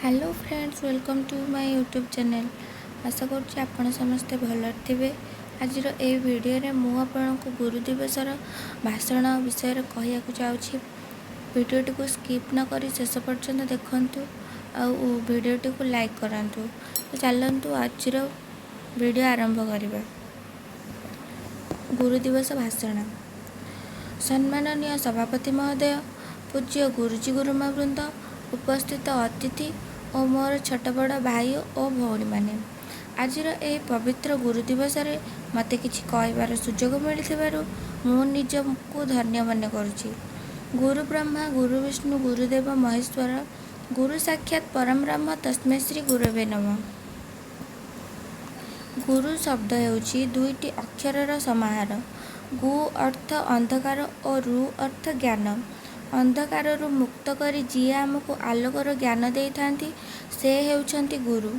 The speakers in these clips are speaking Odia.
Hello friends, welcome to my YouTube channel. ଆଶା କରୁଛି ଆପଣ ସମସ୍ତେ ଭଲରେ ଥିବେ। ଆଜିର ଏହି ଭିଡ଼ିଓରେ ମୁଁ ଆପଣଙ୍କୁ ଗୁରୁ ଦିବସର ଭାଷଣ ବିଷୟରେ କହିବାକୁ ଯାଉଛି। ଭିଡ଼ିଓଟିକୁ ସ୍କିପ୍ ନ କରି ଶେଷ ପର୍ଯ୍ୟନ୍ତ ଦେଖନ୍ତୁ ଆଉ ଭିଡ଼ିଓଟିକୁ ଲାଇକ୍ କରନ୍ତୁ। ତ ଚାଲନ୍ତୁ, ଆଜିର ଭିଡ଼ିଓ ଆରମ୍ଭ କରିବା। ଗୁରୁ ଦିବସ ଭାଷଣ। ସମ୍ମାନନୀୟ ସଭାପତି ମହୋଦୟ, ପୂଜ୍ୟ ଗୁରୁଜୀ ଗୁରୁମା ବୃନ୍ଦ, ଉପସ୍ଥିତ ଅତିଥି ଓ ମୋର ଛୋଟ ବଡ଼ ଭାଇ ଓ ଭଉଣୀମାନେ, ଆଜିର ଏହି ପବିତ୍ର ଗୁରୁ ଦିବସରେ ମୋତେ କିଛି କହିବାର ସୁଯୋଗ ମିଳିଥିବାରୁ ମୁଁ ନିଜକୁ ଧନ୍ୟ ମନେ କରୁଛି। ଗୁରୁ ବ୍ରହ୍ମା, ଗୁରୁ ବିଷ୍ଣୁ, ଗୁରୁଦେବ ମହେଶ୍ୱର, ଗୁରୁ ସାକ୍ଷାତ ପରମ ବ୍ରହ୍ମ, ତସ୍ମୈ ଶ୍ରୀ ଗୁରବେ ନମଃ। ଗୁରୁ ଶବ୍ଦ ହେଉଛି ଦୁଇଟି ଅକ୍ଷରର ସମାହାର। ଗୁ ଅର୍ଥ ଅନ୍ଧକାର ଓ ରୁ ଅର୍ଥ ଜ୍ଞାନ। ଅନ୍ଧକାରରୁ ମୁକ୍ତ କରି ଯିଏ ଆମକୁ ଆଲୋକର ଜ୍ଞାନ ଦେଇଥାନ୍ତି, ସେ ହେଉଛନ୍ତି ଗୁରୁ।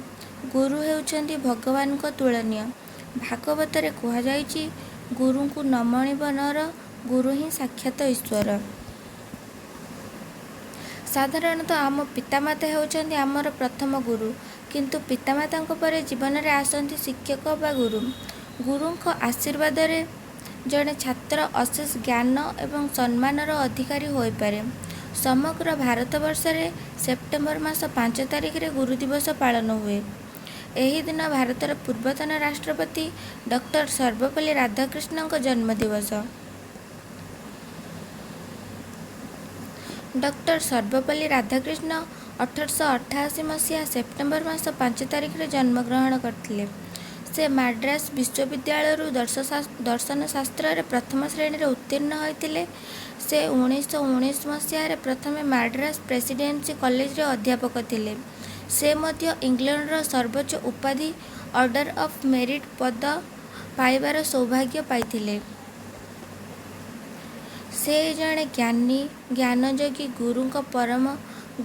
ଗୁରୁ ହେଉଛନ୍ତି ଭଗବାନଙ୍କ ତୁଳନୀୟ। ଭାଗବତରେ କୁହାଯାଇଛି, ଗୁରୁଙ୍କୁ ନ ମଣିବ ନର, ଗୁରୁ ହିଁ ସାକ୍ଷାତ ଈଶ୍ୱର। ସାଧାରଣତଃ ଆମ ପିତାମାତା ହେଉଛନ୍ତି ଆମର ପ୍ରଥମ ଗୁରୁ, କିନ୍ତୁ ପିତାମାତାଙ୍କ ପରେ ଜୀବନରେ ଆସନ୍ତି ଶିକ୍ଷକ ବା ଗୁରୁ। ଗୁରୁଙ୍କ ଆଶୀର୍ବାଦରେ ଜଣେ ଛାତ୍ର ଅଶେଷ ଜ୍ଞାନ ଏବଂ ସମ୍ମାନର ଅଧିକାରୀ ହୋଇପାରେ। ସମଗ୍ର ଭାରତବର୍ଷରେ ସେପ୍ଟେମ୍ବର ମାସ 5 ତାରିଖରେ ଗୁରୁ ଦିବସ ପାଳନ ହୁଏ। ଏହି ଦିନ ଭାରତର ପୂର୍ବତନ ରାଷ୍ଟ୍ରପତି ଡକ୍ଟର ସର୍ବପଲ୍ଲୀ ରାଧାକୃଷ୍ଣଙ୍କ ଜନ୍ମଦିବସ। ଡକ୍ଟର ସର୍ବପଲ୍ଲୀ ରାଧାକୃଷ୍ଣ 1888 ମସିହା ସେପ୍ଟେମ୍ବର ମାସ 5 ତାରିଖରେ ଜନ୍ମଗ୍ରହଣ କରିଥିଲେ। ସେ ମାଡ୍ରାସ ବିଶ୍ୱବିଦ୍ୟାଳୟରୁ ଦର୍ଶନ ଶାସ୍ତ୍ରରେ ପ୍ରଥମ ଶ୍ରେଣୀରେ ଉତ୍ତୀର୍ଣ୍ଣ ହୋଇଥିଲେ। ସେ 1919 ମସିହାରେ ପ୍ରଥମେ ମାଡ୍ରାସ ପ୍ରେସିଡେନ୍ସି କଲେଜରେ ଅଧ୍ୟାପକ ଥିଲେ। ସେ ମଧ୍ୟ ଇଂଲଣ୍ଡର ସର୍ବୋଚ୍ଚ ଉପାଧି ଅର୍ଡ଼ର ଅଫ୍ ମେରିଟ୍ ପଦ ପାଇବାର ସୌଭାଗ୍ୟ ପାଇଥିଲେ। ସେ ଜଣେ ଜ୍ଞାନୀ, ଜ୍ଞାନଯୋଗୀ ଗୁରୁଙ୍କ ପରମ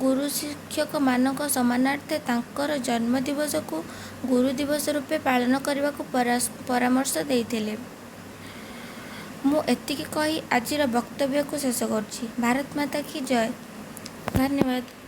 ଗୁରୁ ଶିକ୍ଷକମାନଙ୍କ ସମ୍ମାନାର୍ଥେ ତାଙ୍କର ଜନ୍ମ ଦିବସକୁ ଗୁରୁ ଦିବସ ରୂପେ ପାଳନ କରିବାକୁ ପରାମର୍ଶ ଦେଇଥିଲେ। ମୁଁ ଏତିକି କହି ଆଜିର ବକ୍ତବ୍ୟକୁ ଶେଷ କରୁଛି। ଭାରତ ମାତା କି ଜୟ। ଧନ୍ୟବାଦ।